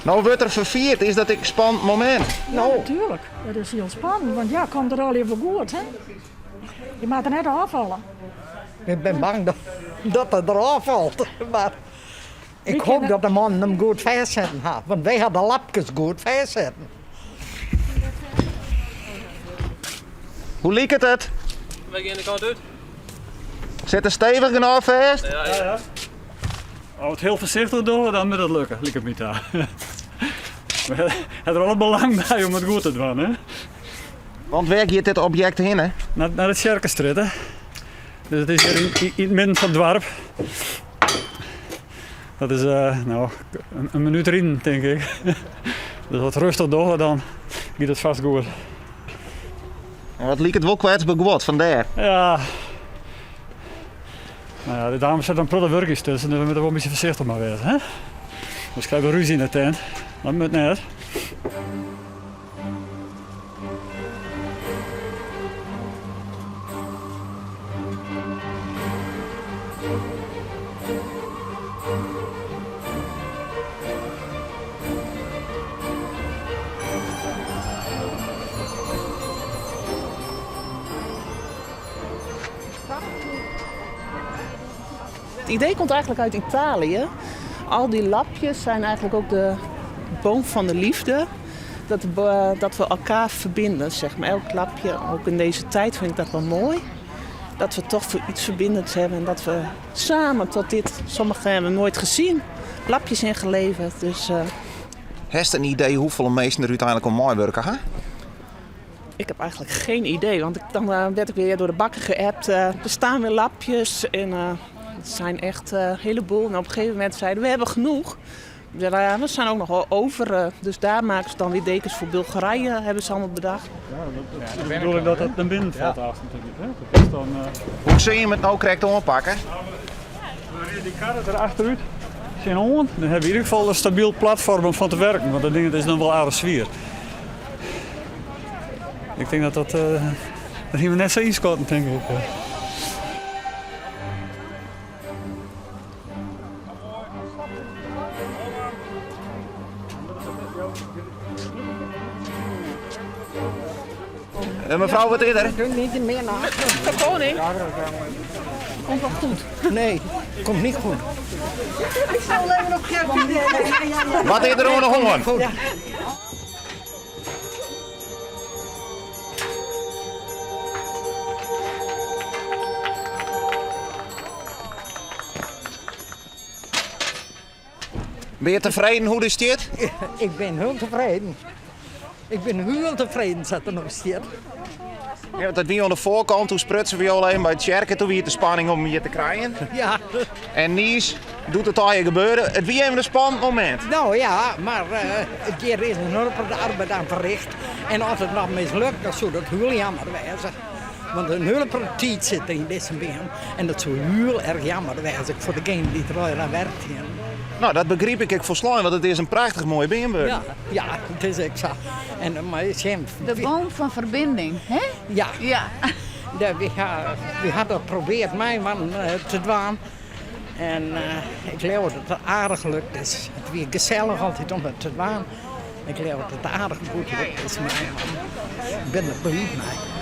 No wurdt der ferfierd, is dat ek in spannend momint? Ja, natuerlik. Dat is hiel spannend, want ja, komt it allegear wol goed, hè? Je moatte net ôffalle. Ik bin bang dat er derôf falt. Mar ik hoop dat de mannen him goed fêstsetten ha, want wy ha de lapkes goed fêstsetten. Hoe liket it? Wy gean de kant út. Sit er stevich genôch fêst? Ja, ja. As we it hiel foarsichtich dogge, dan moat it lukke, liket my ta. We ha der alle belang by om it goed te dwaan, hè? Want wêr giet dit objekt hinne? Nei de Tsjerkestrjitte. Dus it is hjir yn it midden fan it doarp. Dat is no, in minút riden, tink ik. Dus as we it rêstich dogge, dan giet it fêst goed. Ja, it liket wol kwetsber guod, fandêr. Ja. No ja, de dames sitte in protte wurkjes tusken, dus we moatte wol in bytsje foarsichtich mei wêze. Hè? Oars krije we rúzje yn de tent. Dat moat net. Het idee komt eigenlijk uit Italië. Al die lapjes zijn eigenlijk ook de boom van de liefde. Dat, dat we elkaar verbinden, zeg maar. Elk lapje, ook in deze tijd vind ik dat wel mooi. Dat we toch voor iets verbindends hebben en dat we samen tot dit, sommigen hebben we nooit gezien, lapjes ingeleverd. Dus, uh... Hast in idee hoefolle minsken der úteinlik oan meiwurke ha? Ik heb eigenlijk geen idee, want dan uh, werd ik weer door de bakker geappt. Uh, er staan weer lapjes en uh, het zijn echt een heleboel. En op een gegeven moment zeiden we hebben genoeg. Ja, we zijn ook nog over. Dus daar maken ze dan weer dekens voor Bulgarije, hebben ze allemaal bedacht. Ja, dat is de bedoeling dat dat naar binnen valt ja. natuurlijk. Hè? Dat is dan, uh... Hoe sil je it no krekt oanpakke? We ride die karre erachteruit. Tsjinoan. Dan hawwe we yn ieder gefal in stabyl platfoarm om fan te werken, want dat ding is noch wol aardich swier. Ik tink dat dat, uh, dat hiene we net sa ynskatten, tink ik. Eh, mevrouw, wat is er? Niet meer naar. De koning. Komt wel goed. Nee, komt niet goed. Ik zal even op Gert. Wat is der oan de hân? Binne je tefreden hoe't it stiet? Ik bin hiel tefreden. Ik bin hiel tefreden sa't it no stiet. Ja, dat wie oan de foarkant, doe sprutsen we al even by de tsjerke, doe wie it de spanning om hjir te krijen. Ja. En niis, doe't it allegear gebeurde, it wie even in spannend momint. No ja, mar uh, hjir is in hiel protte arbeid oan ferricht. En as it noch mislukt, dan soe dat hiel jammer wêze. Want in hiele protte tiid sit der yn dizze beam. En dat soe hiel erch jammer wêze foar degene dy't der al oan werkt hiene. No, dat begryp ik ek folslein, want it is in prachtich moaie beam wurden. Ja, ja, it is ek sa. En, mar sjen, De boom van verbinding, hè? Ja. Ja. De, wy ha, wy ha dat probearre mei mannen te dwaan. En uh, ik leau dat it aardich lukt is. It wie gesellich altyd om it te dwaan. Ik leau dat it aardich goed lukt is mei mannen. Ik bin der bliid mei.